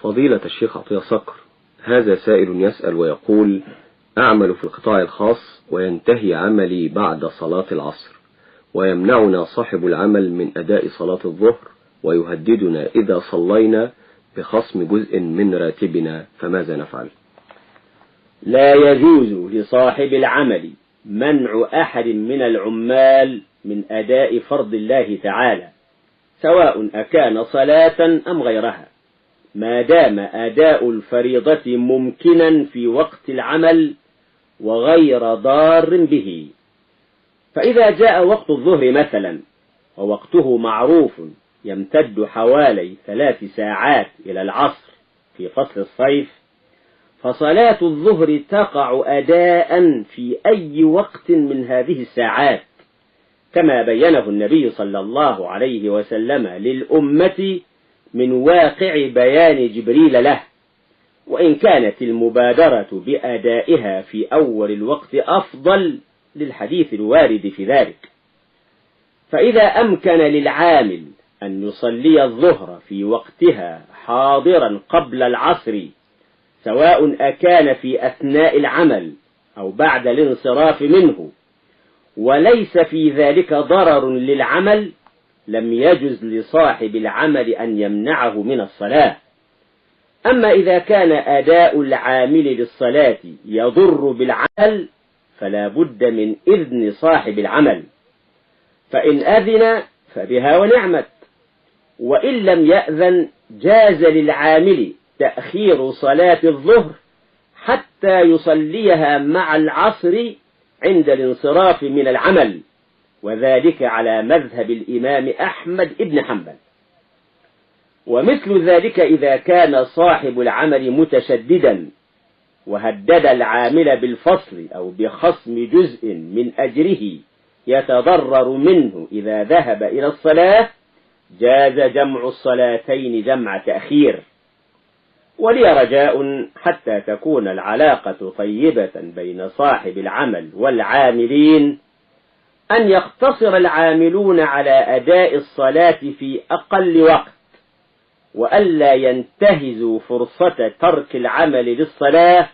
فضيلة الشيخ عطية صقر، هذا سائل يسأل ويقول: أعمل في القطاع الخاص وينتهي عملي بعد صلاة العصر، ويمنعنا صاحب العمل من أداء صلاة الظهر، ويهددنا إذا صلينا بخصم جزء من راتبنا، فماذا نفعل؟ لا يجوز لصاحب العمل منع أحد من العمال من أداء فرض الله تعالى، سواء أكان صلاة أم غيرها، ما دام أداء الفريضة ممكنا في وقت العمل وغير ضار به. فإذا جاء وقت الظهر مثلا ووقته معروف يمتد حوالي 3 ساعات إلى العصر في فصل الصيف، فصلاة الظهر تقع أداء في أي وقت من هذه الساعات، كما بينه النبي صلى الله عليه وسلم للأمة من واقع بيان جبريل له، وإن كانت المبادرة بأدائها في أول الوقت أفضل للحديث الوارد في ذلك. فإذا أمكن للعامل أن يصلي الظهر في وقتها حاضرا قبل العصر، سواء أكان في أثناء العمل أو بعد الانصراف منه، وليس في ذلك ضرر للعمل، لم يجز لصاحب العمل أن يمنعه من الصلاة. أما إذا كان أداء العامل للصلاة يضر بالعمل، فلا بد من إذن صاحب العمل، فإن أذن فبها ونعمت، وإن لم يأذن جاز للعامل تأخير صلاة الظهر حتى يصليها مع العصر عند الانصراف من العمل، وذلك على مذهب الإمام أحمد بن حنبل. ومثل ذلك إذا كان صاحب العمل متشددا وهدد العامل بالفصل أو بخصم جزء من أجره يتضرر منه إذا ذهب إلى الصلاة، جاز جمع الصلاتين جمع تأخير. ولي رجاء حتى تكون العلاقة طيبة بين صاحب العمل والعاملين أن يقتصر العاملون على أداء الصلاة في أقل وقت، وألا ينتهزوا فرصة ترك العمل للصلاة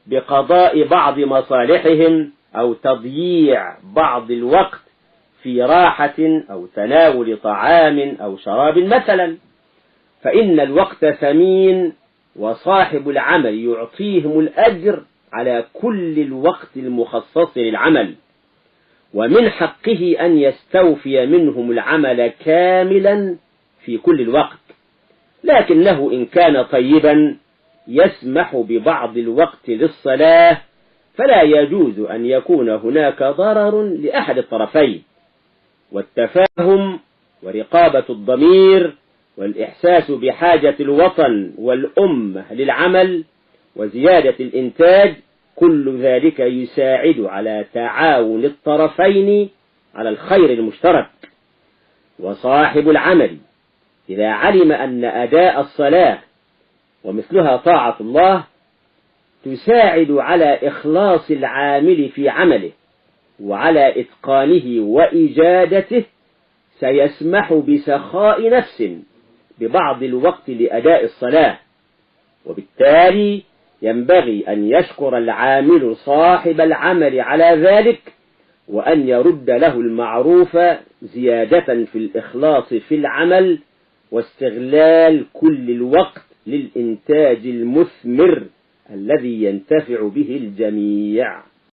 بقضاء بعض مصالحهم أو تضييع بعض الوقت في راحة أو تناول طعام أو شراب مثلا، فإن الوقت ثمين، وصاحب العمل يعطيهم الأجر على كل الوقت المخصص للعمل، ومن حقه أن يستوفي منهم العمل كاملا في كل الوقت، لكنه إن كان طيبا يسمح ببعض الوقت للصلاة، فلا يجوز أن يكون هناك ضرر لأحد الطرفين. والتفاهم ورقابة الضمير والإحساس بحاجة الوطن والأمة للعمل وزيادة الإنتاج، كل ذلك يساعد على تعاون الطرفين على الخير المشترك. وصاحب العمل إذا علم أن أداء الصلاة ومثلها طاعة الله تساعد على إخلاص العامل في عمله وعلى إتقانه وإجادته، سيسمح بسخاء نفس ببعض الوقت لأداء الصلاة، وبالتالي ينبغي أن يشكر العامل صاحب العمل على ذلك، وأن يرد له المعروف زيادة في الإخلاص في العمل واستغلال كل الوقت للإنتاج المثمر الذي ينتفع به الجميع.